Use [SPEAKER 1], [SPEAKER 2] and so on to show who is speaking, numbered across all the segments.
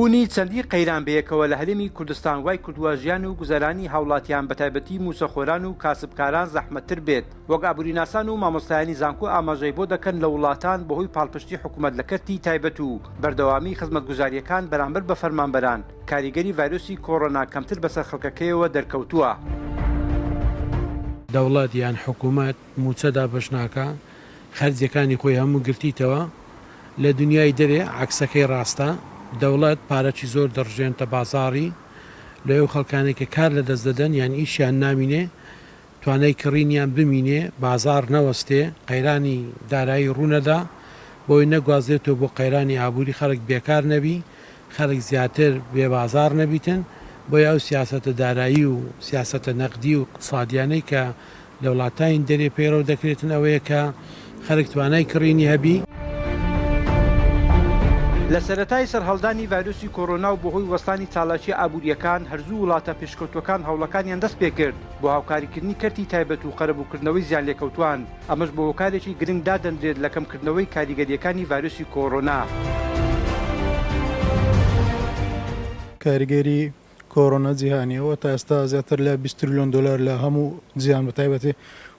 [SPEAKER 1] بوونی چەندین قەیران بەیەکەوە لە هەرێمی کوردستان وای کردووە ژیان و گوزەرانی هاوڵاتیان بەتایبەتی مووچەخۆران و کاسبکاران زەحمەتتر بێت، وەک ئابووریناسان و مامۆستایانی زانکۆ ئاماژەی بۆ دەکەن لە وڵاتان بەهۆی پاڵپشتی حکومەت لە کەرتی تایبەت و بەردەوامی خزمەتگوزارییەکان بەرامبەر بە فەرمانبەران کاریگەری ڤایرۆسی کۆرۆنا کەمتر بەسەر خەڵکەکەیەوە دەرکەوتووە.
[SPEAKER 2] دەوڵەت یان حکومەت مووچە دابەش ناکا، خەرجیەکانی خۆی هەموو گرتیتەوە، لە دنیای دەرێ عەکسەکەی ڕاستە، دەوڵەت پارەکی زۆر دەڕژێنتە بازاڕی، لۆ ئەو خەڵکانەی کە کار لە دەست دەدەن یان ئیشیان نامینێ، توانای کڕینیان بمینێ، بازاڕ نەوەستێ، قەیرانی دارایی ڕوونەدا، بۆی نەگوازرێتەوە بۆ قەیرانی ئابووری خەڵک بێکار نەبی، خەڵک زیاتر بێ بازاڕ نەبیتن، بۆیە ئەو سیاسەتە دارایی و سیاسەتە نەقدی و ئیقتسادیانەی کە لە وڵاتانی دەرێ پەیڕەو دەکرێتن ئەوەیە کە خەلک توانای کڕینی هەبی.
[SPEAKER 1] لە سەرەتای سەرهەڵدانی ڤایرۆسی کۆرۆنا و بەهۆی وەستانی چالاکییە ئابوورییەکان هەر زوو وڵاتە پێشکەوتووەکان هەوڵەکانیان دەست پێکرد بۆ هاوکاریکردنی کەرتی تایبەت و قەرەبووکردنەوەی زیانلێکەوتووان، ئەمەش بە هۆکارێکی گرنگ دادەنرێت لە کەمکردنەوەی کاریگەرییەکانی ڤایرۆسی کۆرۆنا.
[SPEAKER 3] کاریگەری کۆرۆنا جیهانیەوە تا ئێستا زیاتر لە 20 تریلیۆن دۆلار لە هەموو جیهان بە تایبەتی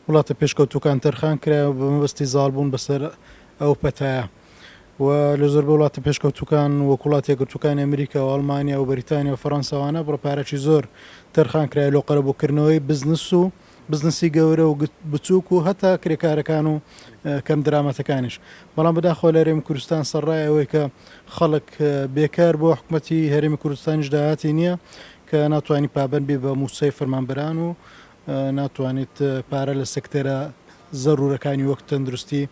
[SPEAKER 3] وڵاتە پێشکەوتووەکان تەرخان کرایە بە مەبەستی زاڵبوون بەسەر ئەو پەتایە و لە زۆربەی وڵاتە پێشکەوتووەکان وەک وڵاتە یەکگرتووەکانی ئەمریکا و ئەڵمانیا و بەریتانیا و فەرەنسا وانە بڕە پارەکی زۆر تەرخان کرایە لۆ قەرەبووکردنەوەی بزنس و بزنسی گەورە و بچووک و هەتا کرێکارەکان و کەم درامەتەکانیش بەڵام بەداخەوە لە هەرێمی کوردستان سەرڕای ئەوەی کە خەڵک بێکار بووە حکومەتی هەرێمی کوردستانیش داهاتی نییە کە ناتوانانی پابەند بێ بە مووچەی فەرمانبەران و ناتوانێت پارە لە سێکتەرە زەرورەکانی وەک تەندروستی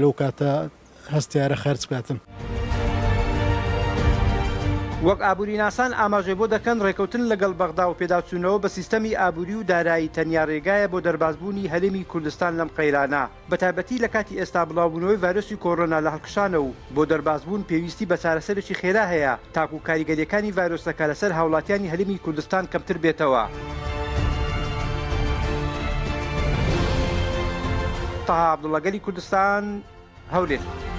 [SPEAKER 3] لەو کاتە هەستیارە خەرج بکاتن.
[SPEAKER 1] وەک ئابووریناسان ئاماژەی بۆ دەکەن، ڕێکەوتن لەگەڵ بەغدا و پێداچوونەوە بە سیستەمی ئابووری و دارایی تەنیا ڕێگایە بۆ دەربازبوونی هەرێمی کوردستان لەم قەیرانە، بەتایبەتی لە کاتی ئێستا بڵاوبوونەوەی ڤایرۆسی کۆرۆنا لە هەڵکشانە و بۆ دەربازبوون پێویستی بە چارەسەرێکی خێرا هەیە تاکو کاریگەرییەکانی ڤایرۆسەکە لەسەر هاوڵاتیانی هەرێمی کوردستان کەمتر بێتەوە. تەها عەبدوڵا، گەلی کوردستان، هەولێر.